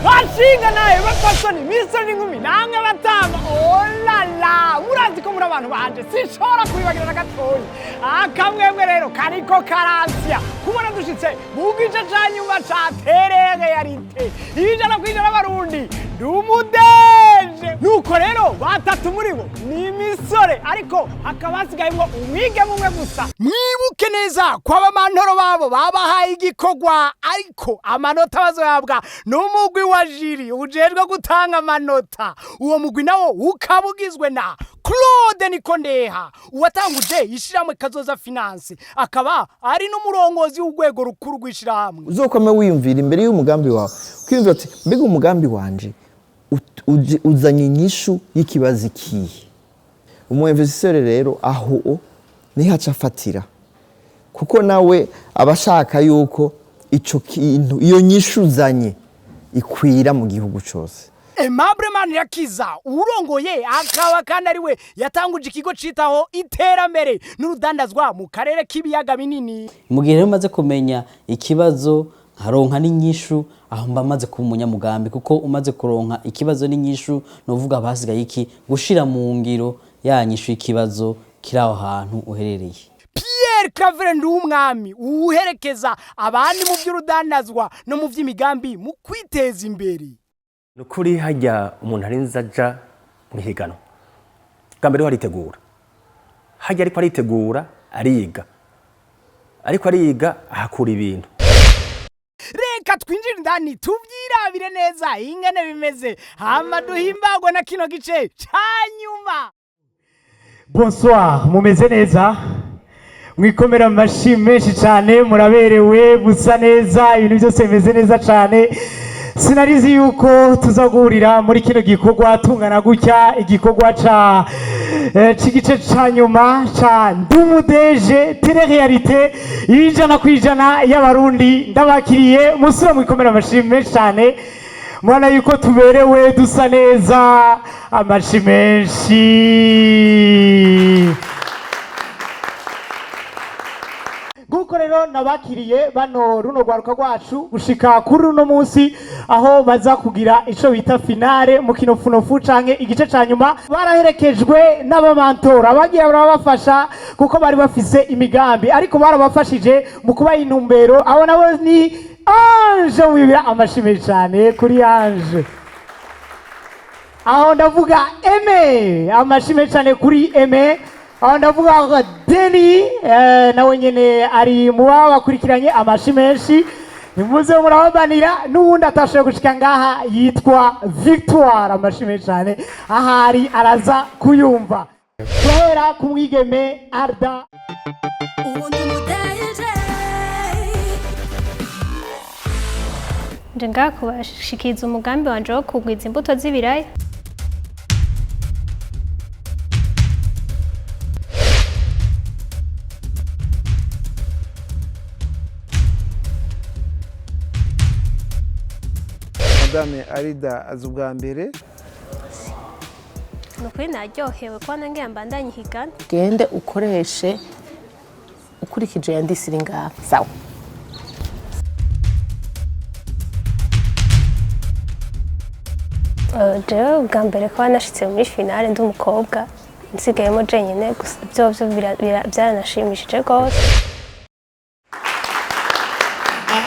Bashinga nawe bapasoni, misore n'inkumi, namwe batama, olala, murazi ko muri abantu banje, sinshobora kubibagira na gatoyi. Akamwemwe rero kariko karansya kubona dushitse mu gice ca nyuma ca télé-réalité 100% abarundi. Ndi umuDJ. Nuko rero batatu muri bo ni imisore, ariko hakaba hasigayemwo umwigeme umwe gusa. Mwibuke neza ko abamantoro babo babahaye igikorwa, ariko amanota bazohabwa n'umugwi wa jury ujejwe gutanga amanota. Uwo mugwi nawo ukaba ugizwe na Claude Nikondeha, uwatanguje ishirahamwe Kazoza Finance, akaba ari n'umurongozi w'urwego rukuru rw'ishirahamwe. Uzokome wiyumvira imbere y'umugambi wawe, ukiyumvira ati: "Mbega umugambi wanje uzanye inyishu y'ikibazo ikihe?" Umu investisseur rero aho niho aca afatira, kuko nawe aba ashaka yuko ico kintu, iyo nyishu uzanye, ikwira mu gihugu cose. Aimable Manirakiza, urongoye akaba kandi ari we yatanguje ikigo citaho iterambere n'urudandazwa mu karere k'ibiyaga binini. Mu gihe rero umaze kumenya ikibazo, nkaronka n'inyishu, aho mba maze kuba umunyamugambi, kuko umaze kuronka ikibazo n'inyishu, nuvuga hasigaye iki? Gushira mu ngiro ya nyishu y'ikibazo kiri aho hantu uherereye. Pierre Claver Nduwumwami, uwuherekeza abandi mu by'urudandazwa no mu by'imigambi mu kwiteza imbere. Ni ukuri, hajya umuntu arinze aja mu ihiganwa, bwa mbere aritegura. Hajya ariko aritegura, ariga, ariko ariga ahakura ibintu. Reka twinjire indani tuvyirabire neza ingene bimeze, hama duhimbagwe na kino gice ca nyuma. Bonsoir, mumeze neza? Mwikomera amashi menshi cyane, muraberewe, musa neza, ibintu byose bimeze neza cyane. Sinarizi yuko tuza guhurira muri kino gikorwa tungana gutya, igikorwa ca c'igice ca nyuma ca NdumuDJ télé-réalité 100% y'abarundi. Ndabakiriye, musura mwikomera amashi menshi cyane. Murabona yuko tuberewe, dusa neza, amashi menshi. Nguko rero nabakiriye bano runo rwaruka rwacu gushika kuri runo munsi aho baza kugira ico bita finale mu kinofunofu canke igice ca nyuma. Baraherekejwe n'abamantora bagiye barabafasha, kuko bari bafise imigambi, ariko barabafashije mu kubaha intumbero. Abo nabo ni Ange Wibira, amashimwe cyane kuri Ange. Aho ndavuga Eme, amashimwe cyane kuri Eme. Aho ndavuga Deni, nawe nyene ari mu baba bakurikiranye, amashi menshi, nimuze murababanira. N'uwundi atashoboye gushika ngaha yitwa Victoire, amashi menshi cyane, ahari araza kuyumva. Turahera ku mwigeme Arda. Ubundi umuDJ. Nje ngaha kubashikiriza umugambi wanje wo kugwiza imbuto z'ibiraya. Madame Arida aza ubwa mbere. Ni ukuri naryohewe kubona ngira mbandanye higana. Gende ukoreshe ukurikije yanditse iri ngaha, sawa? Jewe ubwa mbere kuba nashitse muri finale ndi umukobwa, nsigayemo jenyine gusa, vyovyo byaranashimishije rwose.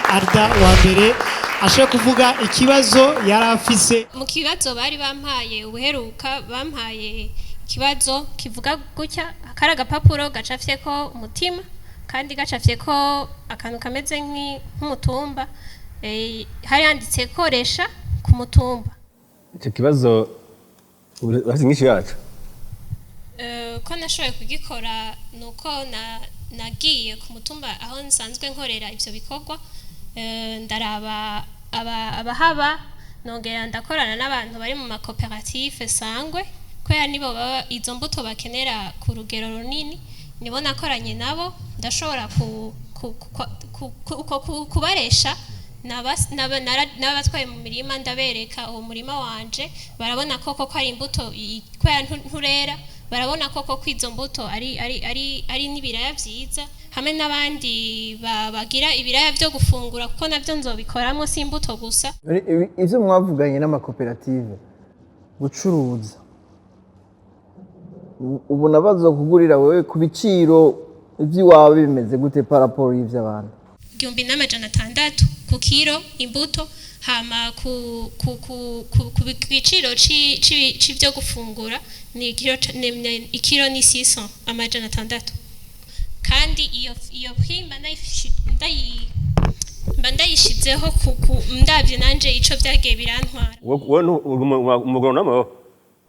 Arda wa mbere ashobora kuvuga ikibazo yari afise. Mu kibazo bari bampaye ubuheruka, bampaye ikibazo kivuga gutya: kari agapapuro gacafyeko umutima kandi gacafyeko akantu kameze nk'umutumba. Hari handitse koresha ku mutumba. Icyo kibazo urafite inyishu yacu? Ko nashoboye kugikora ni uko nagiye ku mutumba aho nsanzwe nkorera ivyo bikorwa, ndaraba abahaba, nongera ndakorana n'abantu bari mu makoperative sangwe, kubera nibo baba izo mbuto bakenera ku rugero runini. Nibo nakoranye nabo, ndashobora kubaresha n'abatwaye mu mirima, ndabereka uwo murima wanje, barabona koko ko ari imbuto kubera nturera, barabona koko ko izo mbuto ari n'ibiraya vyiza. Hamwe n'abandi bagira ibiraya byo gufungura, kuko nabyo nzobikoramo, si imbuto gusa. Ivyo mwavuganye n'amakoperative gucuruza, ubona bazokugurira wewe ku biciro ivy'iwawe bimeze gute par rapport y'ivy'abantu? 1600 ku kiro imbuto, hama ku giciro c'ivyo gufungura ni ikiro ikiro ni 600, 600. Kandi iyo prix mba ndayishizeho ndavye nanje ico vyagiye birantwara. Wowe umugronome wowe?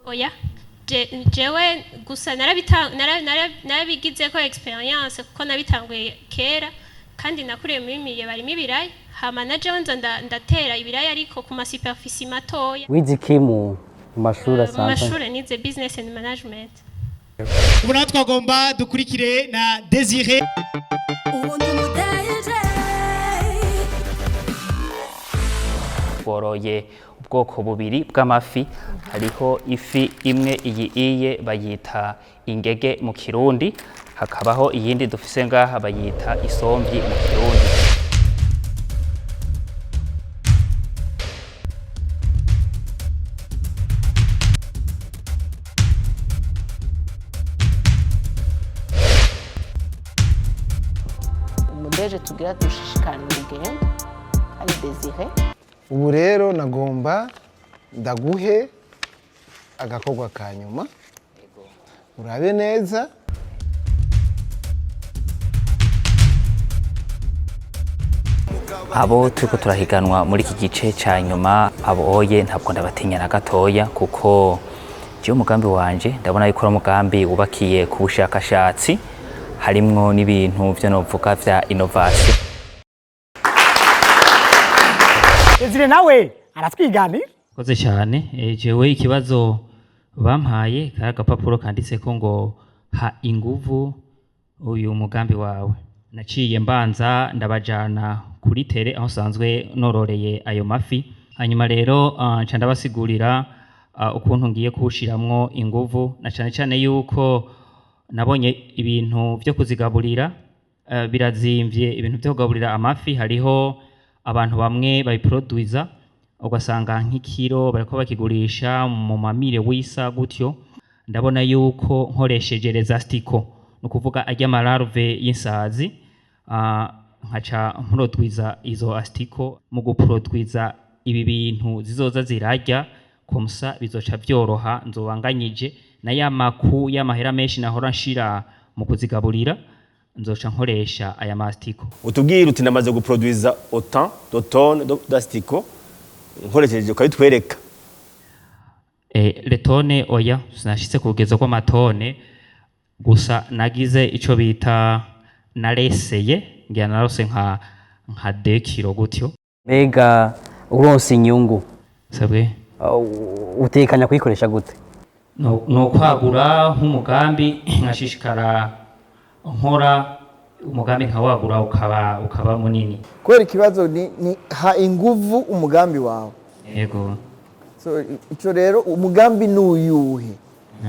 Oya, jewe gusa narabigizeko expérience, kuko nabitanguye kera kandi nakuriye muri milieu barimo ibiraya, hama na jewe nza ndatera ibiraya, ariko ku ma superficie matoya. Wize iki mu mashuri Mu asanzwe? Mashure nize business and management. Ubu naho twagomba dukurikire na Desire. Ubundi umudeje. Tworoye ubwoko bubiri bw'amafi. Hariho ifi imwe iyi iye bayita ingege mu Kirundi, hakabaho iyindi dufise ngaha bayita isomvyi mu Kirundi. Umudeje tugira dushishikane urugendo ari Desire. Ubu rero nagomba ndaguhe agakorwa ka nyuma, urabe neza. Abo turiko turahiganwa muri iki gice ca nyuma, abo oye ntabwo ndabatinya na gatoya, kuko jewe umugambi wanje ndabona yuko ari umugambi wubakiye ku bushakashatsi, harimwo n'ibintu vyo novuga vya innovation. Desire nawe aratwiganira. Koze cyane. Jewe ikibazo bampaye kari agapapuro kanditseko ngo ha inguvu uyu mugambi wawe. Naciye mbanza ndabajana kuri terrain aho nsanzwe nororeye ayo mafi, hanyuma rero nca ndabasigurira ukuntu ngiye kuwushiramwo inguvu, na cane cane yuko nabonye ibintu vyo kuzigaburira birazimvye. Ibintu vyo kugaburira amafi, hariho abantu bamwe babiproduiza, ugasanga nk'ikiro bariko bakigurisha mu mamire wisa gutyo. Ndabona yuko nkoresheje les asticots, ni ukuvuga arya ama larves y'insazi, nkaca mprodwiza izo asticots mu guprodwiza ibi bintu zizoza zirarya, comme ça bizoca vyoroha, nzobanganyije na ya maku y'amahera menshi nahora nshira mu kuzigaburira, nzoca nkoresha aya ma asticots. Utubwira uti ndamaze guproduiza autant de tonnes d'asticots nkoresheje, ukabitwereka. Les tonnes, oya, sinashitse ku rugezo rw'amatone, gusa nagize ico bita nareseye, ngira narose nka 2 kilo gutyo. Mbega uronse inyungu, sabwe, utekanya kuyikoresha gute? No kwagura nk'umugambi, nkashishikara nkora umugambi nkawagura ukaba munini. Kubera ikibazo ni ha inguvu umugambi wawe. Yego. So ico rero, umugambi ni uyuhe?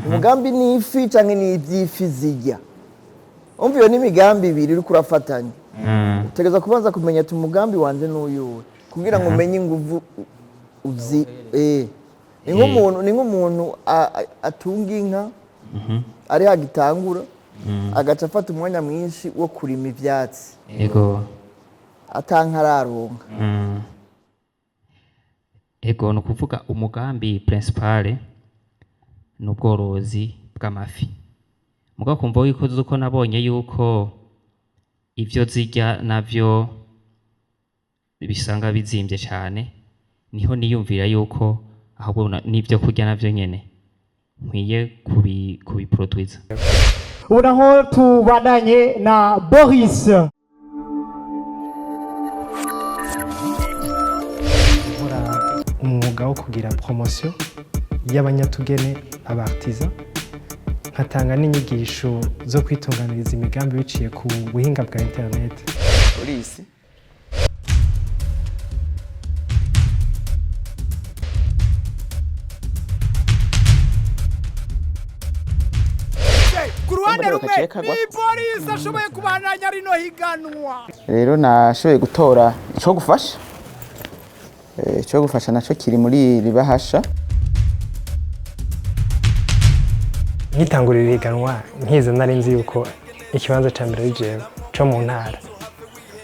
Umugambi ni ifi canke ni ivy'ifi zirya? Umva, iyo ni imigambi ibiri uriko urafatanya. Utegereza kubanza kumenya ati umugambi wanje ni uyuhe, kugira ngo umenye inguvu uzi. Ni nk'umuntu atunga inka ari hagitangura, agaca afata umwanya mwinshi wo kurima ivyatsi atanka araronka. Ego, ni ukuvuga umugambi principal ni ubworozi bw'amafi, mugabo kumva yuko uko nabonye yuko ivyo zirya navyo bisanga bizimvye cane, niho niyumvira yuko ahubwo n'ivyo kurya navyo nyene nkwiye kubiproduiza. Ubu naho tubandanye na Boris. Nkora umwuga wo kugira promotion y'abanyatugene, aba artisan, nkatanga n'inyigisho zo kwitunganiriza imigambi biciye ku buhinga bwa internet. Polisi. Ku ruhande rumwe. umwe kaciye kagwa. Ni Polisi ashoboye kubandanya rino higanwa. Rero nashoboye gutora ico gufasha. Ico gufasha naco kiri muri iri bahasha. Nkitangurira ihiganwa, nkiza nari nzi yuko ikibanza cya mbere ari jewe cyo mu ntara.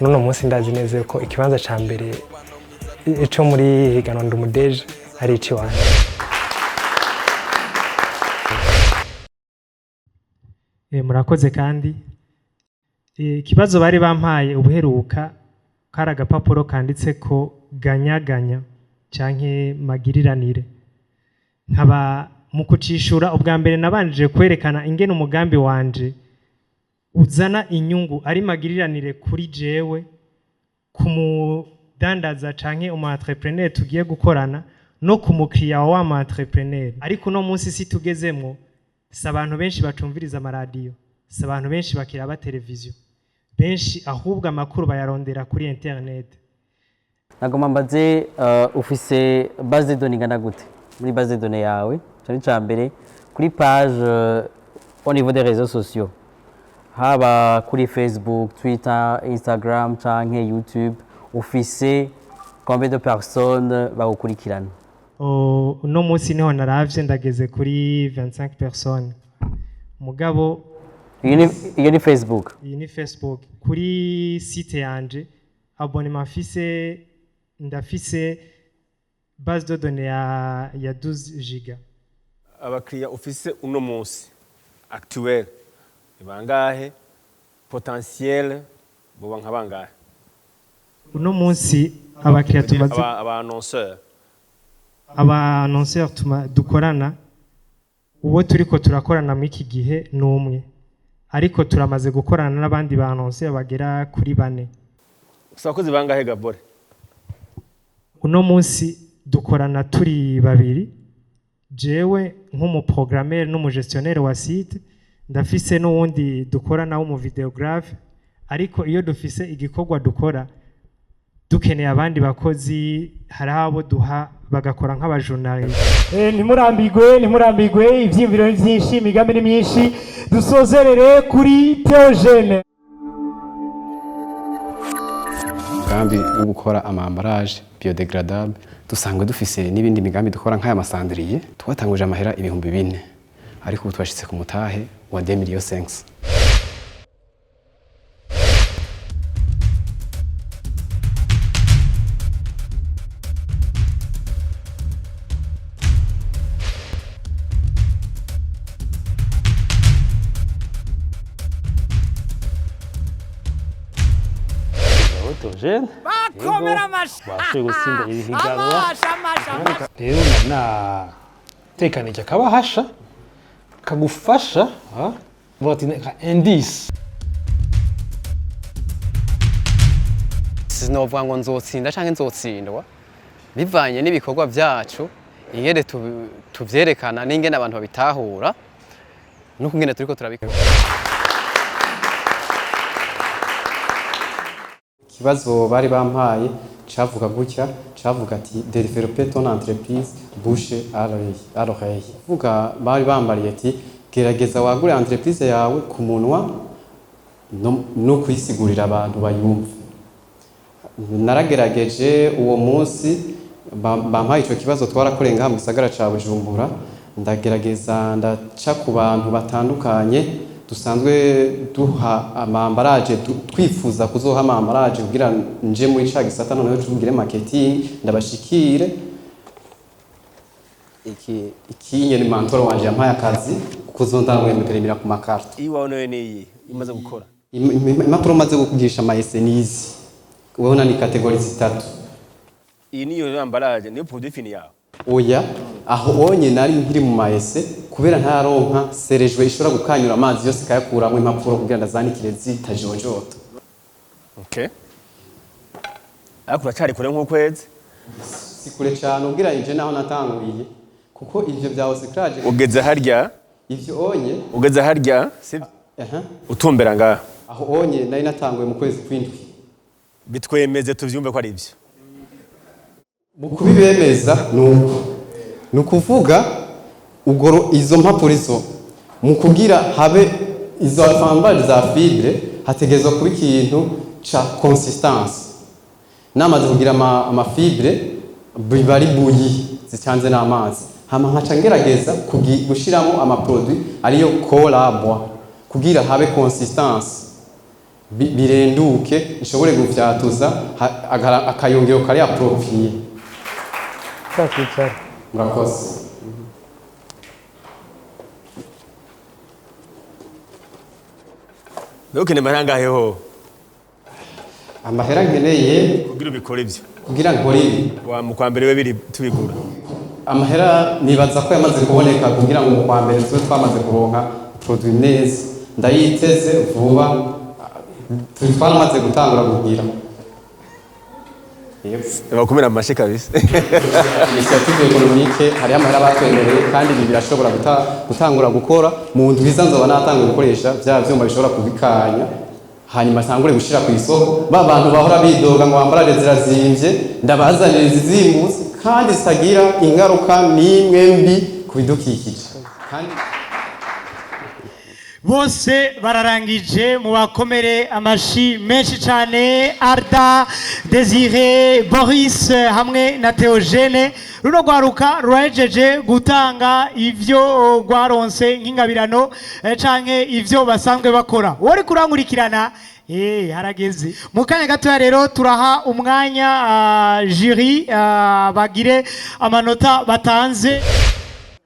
N'uno munsi ndazi neza yuko ikibanza cya mbere cyo muri higanwa Ndi Umudeje ari icy'iwanjye. Murakoze kandi. Ikibazo bari bampaye ubuheruka kari agapapuro kanditse ko ganyaganya canke magiriranire. Nkaba mu kucishura, ubwa mbere nabanjije kwerekana ingene umugambi wanje uzana inyungu ari magiriranire kuri jewe, ku mudandaza canke umu entrepreneur tugiye gukorana, no ku mukiriya wa mu entrepreneur. Ariko uno munsi si tugezemwo, si abantu benshi bacumviriza amaradiyo, si abantu benshi bakiraba televiziyo, benshi ahubwo amakuru bayarondera kuri internet. Nagomba mbaze, ufise base de données ingana gute muri base de données yawe? Cyane cya mbere kuri page, au niveau des réseaux sociaux, haba kuri Facebook, Twitter, Instagram canke YouTube, ufise combien de personnes bagukurikirana? Oh, uno munsi niho naravye, ndageze kuri 25 personnes, mugabo Iyo ni Facebook? Iyi ni Facebook. Kuri site yanje, abonnement mfise, ndafise base de données ya 12 giga. Abakiriya ufise uno munsi actuel ni bangahe? Potentiel boba nka bangahe? Uno munsi abakiriya tumaze Aba annonceur. Aba annonceur dukorana, uwo turiko turakorana muri iki gihe ni umwe, ariko turamaze gukorana n'abandi ba annonceur bagera kuri bane. Ufise abakozi bangahe, Gabore? Uno munsi dukorana turi babiri, jewe nk'umuprogrammaire n'umugestionnaire wa site, ndafise n'uwundi dukorana w'umuvideographe. Ariko iyo dufise igikorwa dukora, dukeneye abandi bakozi, hari abo duha bagakora nk'abajournaliste. Ntimurambigwe, ntimurambigwe, ivyiyumviro ni vyinshi, imigambi ni myinshi. Dusozerere kuri Theogene. Umugambi wo gukora ama emballage biodégradable, dusanzwe dufise n'ibindi migambi dukora nk'aya ma cendrier. Twatanguje amahera 4000, ariko ubu twashitse ku mutahe wa 2 millions 5. Theogene. Bakomera amashi. Bashoboye gutsinda iri higanwa. Amashi, amashi, amashi. Rero natekanije akabahasha kagufasha, vuga ati nka indice. Sinovuga ngo nzotsinda canke nzotsindwa, bivanye n'ibikorwa vyacu ingene tuvyerekana n'ingene abantu babitahura n'ukungene turiko turabikora. Ikibazo bari bampaye cavuga gutya, cavuga ati: "Développer ton entreprise bouche à l'oreille." Vuga bari bambariye ati: "Gerageza wagure entreprise yawe ku munwa no kuyisigurira abantu bayumve." Naragerageje. Uwo munsi bampaye ico kibazo, twarakoreye ngaha mu gisagara ca Bujumbura. Ndagerageza, ndaca ku bantu batandukanye dusanzwe duha ama emballage, twifuza kuzoha ama emballage kugira nje muri ca gisata noneho tugire marketing, ndabashikire. Iki ikinye ni mentor wanje yampaye akazi kuzondamwemerera ku makarto. Iwawe nayo niyi imaze gukora? Impapuro maze kugisha ama essais nizi, ubona ni catégories zitatu. Iyi niyo emballage, niyo produit fini yawe? Oya, aho onye nari nkiri mu ma essais kubera ntararonka serejwe ishobora gukanyura amazi yose ikayakuramo impapuro kugira ndazanikire zitajonjota. Okay, ariko uracyari kure nk'ukwezi. Si kure cyane ubwiranyije naho natanguriye, kuko ivyo bya recyclage Ugeze harya. Ivyo onye Ugeze harya, sibyo? Aha. Utumbera ngaha. Aho onye nari natanguye mu kwezi kw'indwi. Bitwemeze tuvyumve ko ari ibyo. Mu kubibemeza nuko ni ukuvuga ubwo izo mpapuro izo mu kugira habe Izo emballage za fibre hategerezwa kuba ikintu ca consistance. Namaze kugira ama fibre, biba ari bouillie zicanze n'amazi, hama nkaca ngerageza gushiramo ama produit ariyo colle à bois kugira habe consistance, birenduke, ishobore gufyatuza akayungiro kari approprié. Twicara. Murakoze. Mbega ukeneye amahera angahe ho? Amahera nkeneye kugira ubikore ivyo? Kugira nkore ibi? Wa mu kwa mbere we biri tubigura. Amahera nibaza ko yamaze kuboneka kugira ngo mu kwa mbere tube twamaze kuronka produit neza. Ndayiteze vuba, turi twaramaze gutangura kugira. Bakomera amashyi kabisa. Initiative économique, hariho amahera batwemereye, kandi ibi birashobora gutangura gukora mu ndwi iza. Nzoba natanguye gukoresha bya vyuma bishobora kubikanya, hanyuma ntangure gushira ku isoko. Ba bantu bahora bidoga ngo emballage zirazimvye, ndabazanira izizimbutse kandi zitagira ingaruka n'imwe mbi ku bidukikije kandi. Bose bararangije, mubakomere amashi menshi cyane. Arda, Desire, Boris hamwe na Theogene, runo rwaruka rurahejeje gutanga ivyo rwaronse nk'ingabirano canke ivyo basanzwe bakora. Uwo uri kurankurikirana, harageze mu kanya gatoya rero turaha umwanya jury bagire amanota batanze.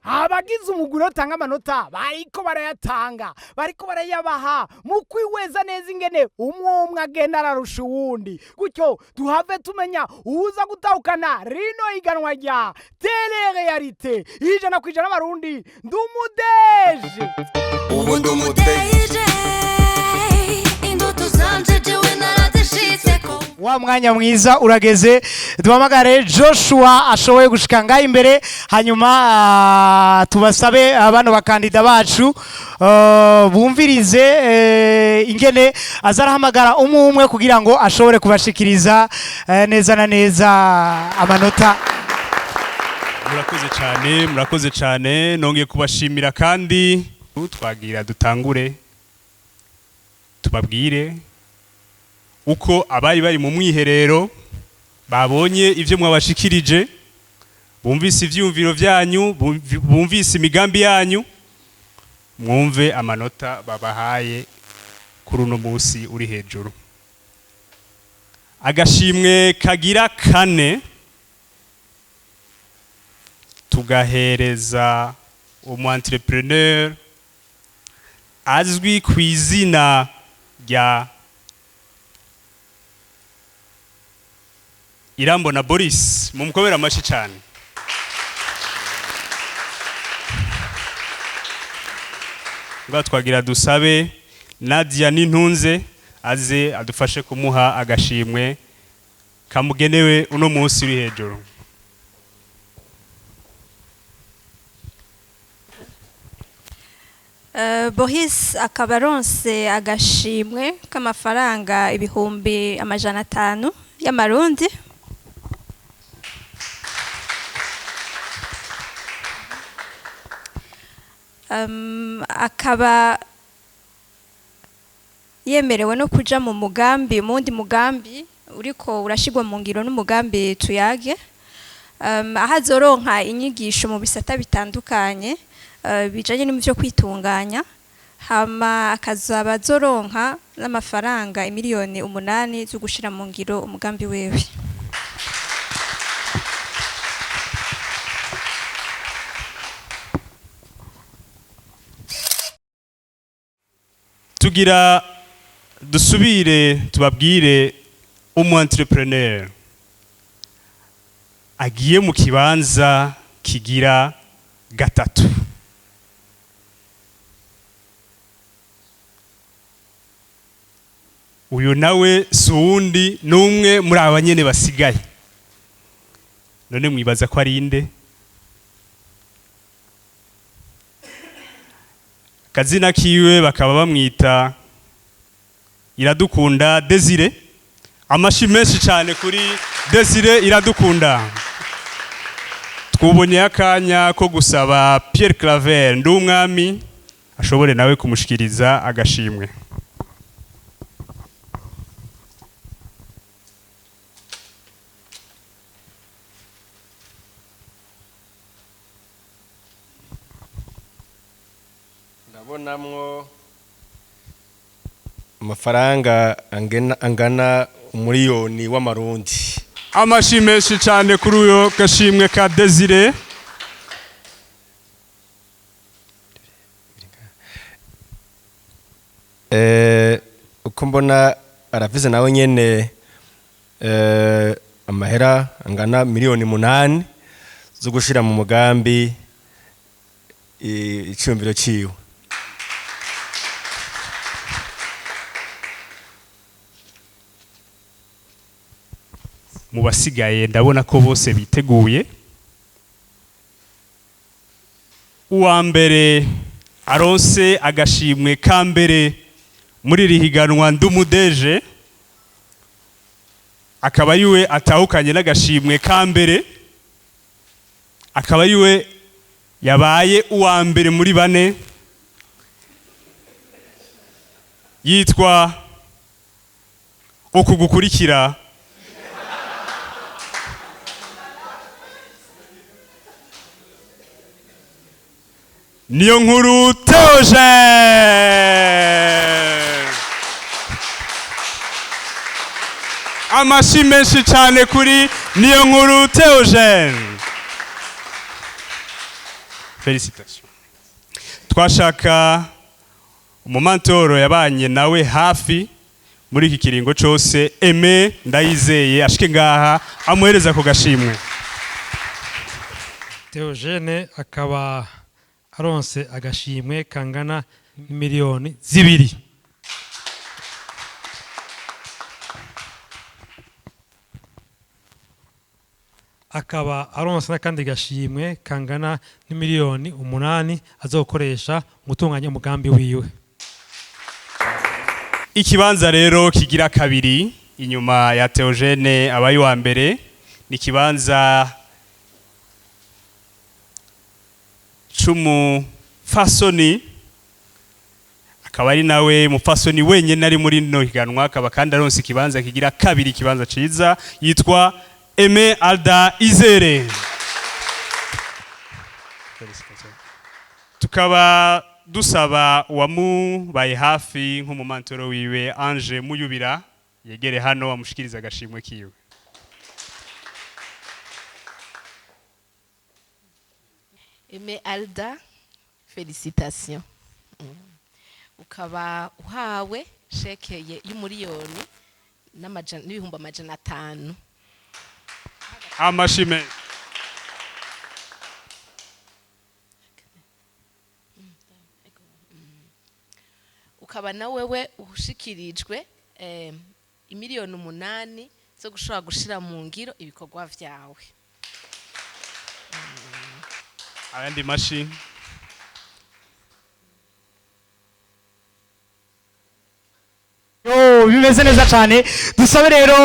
Abagize umugwi utanga amanota bariko barayatanga, bariko barayabaha mu kwiweza neza ingene umwe umwe agenda ararusha uwundi, gutyo duhave tumenya uza gutahukana rino higanwa rya télé-réalité 100% abarundi. Ndumudeje. Ubu ndi umudeje, indoto zanje jewe narazishitseko. Wa mwanya mwiza urageze, duhamagare Joshua ashoboye gushika ngaho imbere, hanyuma tubasabe bano bakandida bacu bumvirize ingene azarahamagara umwe umwe kugira ngo ashobore kubashikiriza neza na neza amanota. Murakoze cyane, murakoze cyane. Nongeye kubashimira kandi twagira dutangure tubabwire uko abari bari mu mwiherero babonye ibyo mwabashikirije, bumvise ivyumviro byanyu, bumvise imigambi yanyu, mwumve amanota babahaye kuri uno munsi uri hejuru. Agashimwe kagira kane tugahereza umu entrepreneur azwi ku izina rya Irambona Boris. Mumukomere amashyi cyane. Ngaho twagira dusabe Nadia Nintunze aze adufashe kumuha agashimwe kamugenewe uno munsi uri hejuru. Boris akaba aronse agashimwe k'amafaranga 500,000 y'amarundi. Akaba yemerewe no kuja mu mugambi, mu wundi mugambi uriko urashigwa mu ngiro n'umugambi Tuyage, aho azoronka inyigisho mu bisata bitandukanye bijanye n'ivyo kwitunganya, hama akazaba azoronka n'amafaranga 8 miliyoni zo gushira mu ngiro umugambi wewe. Tugira dusubire tubabwire umu entrepreneur agiye mu kibanza kigira gatatu. Uyu nawe si uwundi, n'umwe muri aba nyene basigaye. None mwibaza ko ari inde? Akazina kiwe bakaba bamwita Iradukunda Desire. Amashi menshi cyane kuri Desire Iradukunda. Twubonye akanya ko gusaba Pierre Claver Ndumwami Ashobore nawe kumushikiriza agashimwe. Ndabonamwo amafaranga angana 1 miliyoni w'amarundi. Amashi menshi cyane kuri uyo gashimwe ka Desire. Uko mbona arafise nawe nyene amahera angana 8 miliyoni zo gushira mu mugambi iciyumviro ciwe. Mu basigaye ndabona ko bose biteguye. Uwa mbere aronse agashimwe ka mbere muri iri higanwa ndumudeje, akaba ariwe atahukanye n'agashimwe ka mbere, akaba ariwe yabaye uwa mbere muri bane, yitwa uku gukurikira: Niyo Nkuru Theogene. Amashi menshi cyane kuri Niyo Nkuru Theogene. Félicitations. Twashaka umumentor yabanye nawe hafi muri iki kiringo cyose, Aime Ndayizeye, ashike ngaha amuhereza ku gashimwe. Theogene akaba aronse agashimwe kangana n'2 miliyoni. Akaba aronse n'akandi gashimwe kangana n'8 miliyoni azokoresha mu gutunganya umugambi wiwe. Ikibanza rero kigira kabiri inyuma ya Theogene abaye uwa mbere ni ikibanza c'umufasoni, akaba ari nawe mufasoni wenyine ari muri rino higanwa, akaba kandi aronse ikibanza kigira kabiri, ikibanza ciza, yitwa Aime Alda Izere. Tukaba dusaba uwamubaye hafi nk'umumentor wiwe, Ange Muyubira, yegere hano amushikiriza agashimwe kiwe. Aime Alda, félicitations. Ukaba uhawe chèque y'1 miliyoni n'500 000. Amashime. Ukaba na wewe ushikirijwe 8 miliyoni zo gushobora gushira mu ngiro ibikorwa vyawe. Ayandi mashi. Yo, bimeze neza cyane. Dusabe rero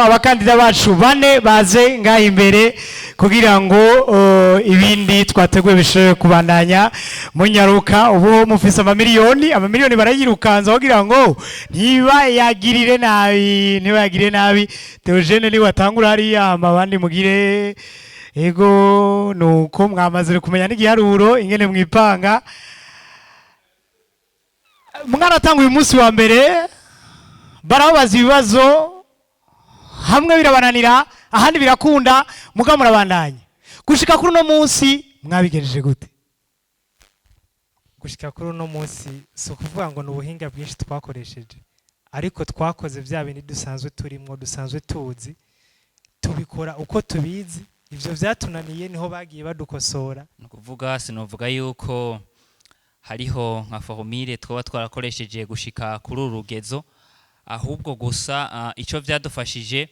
abakandida bacu bane baze ngaha imbere kugira ngo ibindi twateguye bishobore kubandanya munyaruka. Ubu mufise amamiliyoni, amamiliyoni barayirukanza kugira ngo ntibayagirire nabi, ntibayagirire nabi. Theogene niwe atangura hariya, hama abandi mugire ego. Nuko mwamaze kumenya n'igiharuro ingene mwipanga. Mwaratanga uyu munsi wa mbere, barababaza ibibazo, hamwe birabananira, ahandi birakunda, muga murabandanya gushika kuri uno munsi. Mwabigejeje gute? Gushika kuri uno munsi, si ukuvuga ngo ni ubuhinga bwinshi twakoresheje, ariko twakoze bya bindi dusanzwe turimo, dusanzwe tuzi, tubikora uko tubizi. Ibyo byatunaniye niho bagiye badukosora. Ni ukuvuga, sinovuga yuko hariho nka formule twaba twarakoresheje gushika kuri uru rugezo, ahubwo gusa ico vyadufashije,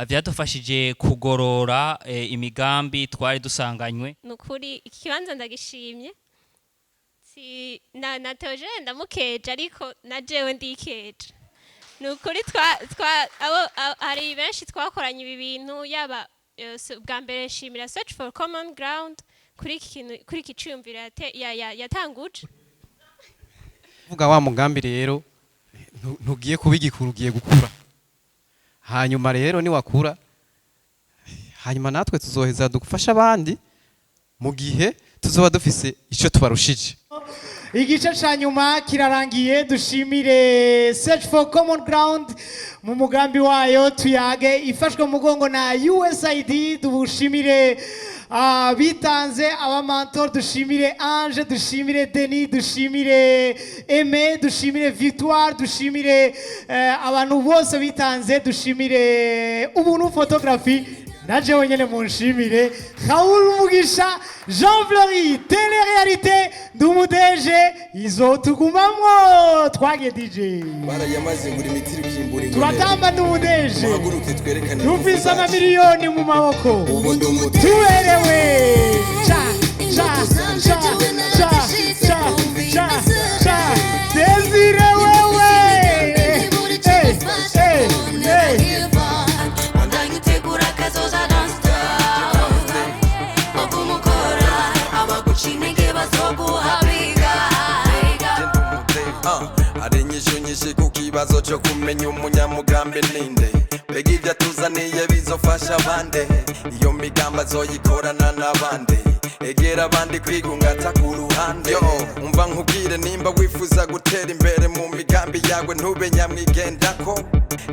vyadufashije kugorora imigambi twari dusanganywe. Ni ukuri iki kibanza ndagishimye. Si na Theogene ndamukeje, ariko na jewe ndikeje. Ni ukuri twa abo hari benshi twakoranye ibi bintu, yaba bwa mbere nshimira Search for Common Ground kuri iki kintu, kuri iki ciyumviro yatanguje. Vuga wa mugambi rero ntugiye kuba igikuru, ugiye gukura. Hanyuma rero niwakura, hanyuma natwe tuzoheza dufasha abandi mu gihe tuzoba dufise ico tubarushije. Igice ca nyuma kirarangiye. Dushimire Search for Common Ground mu mugambi wayo Tuyage, ifashwe mu mugongo na USAID. Dushimire bitanze, aba mentor, dushimire Ange, dushimire Denis, dushimire Aime, dushimire Victoire, dushimire abantu bose bitanze, dushimire Ubuntu Photography, naje wenyine munshimire Raoul Mugisha Jean Fleury. Télé-réalité ndumudeje izotugumamwo. Twagiye, DJ. Barayamaze ngura imiti irikimbura. Turatamba ndumudeje. Muhaguruke twerekane. Dufise amamiliyoni mu maboko, tuberewe. Cha cha cha cha cha cha cha. Desire wewe. Hey, hey, hey. Bandanya utegura akazoza, don't stop. Ogumukora abaguca intege bazoguhabiga. Hari inyishu nyinshi ku kibazo cyo kumenya umunyamugambi ninde. Mbega ibyo atuzaniye bizofasha abande? Iyo migambi azoyikorana n'abandi? Egera abandi kwigungata ku ruhande. Yo, umva nkubwire, nimba wifuza gutera imbere mu migambi yawe, ntube nyamwigendako.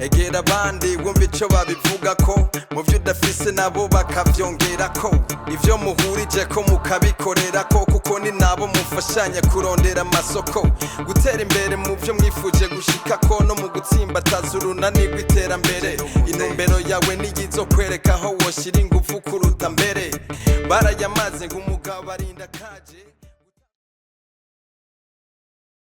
Egera abandi wumva ico babivugako, mu byo udafise nabo bakavyongerako, ivyo muhurije ko mukabikorerako, kuko ni nabo mufashanya kurondera amasoko, gutera imbere mu byo mwifuje gushikako, no mu gutsimbataza urunani rw'iterambere. Intumbero yawe niyizo kwereka aho woshira ingufu kuruta mbere. Barayamaze ngo